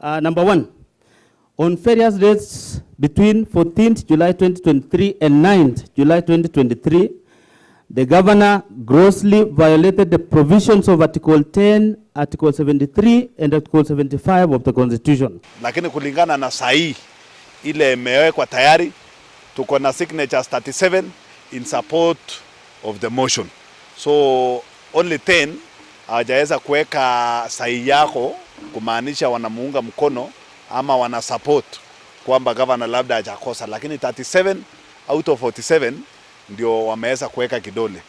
Number one, on various dates between 14th July 2023 and 9th July 2023, the governor grossly violated the provisions of Article 10, Article 73 and Article 75 of the Constitution. Lakini kulingana na sahihi ile imewekwa tayari, tuko na signatures 37 in support of the motion, so only 10 hawajaweza kuweka sahihi yako kumaanisha wanamuunga mkono ama wana support kwamba governor labda hajakosa, lakini 37 out of 47 ndio wameweza kuweka kidole.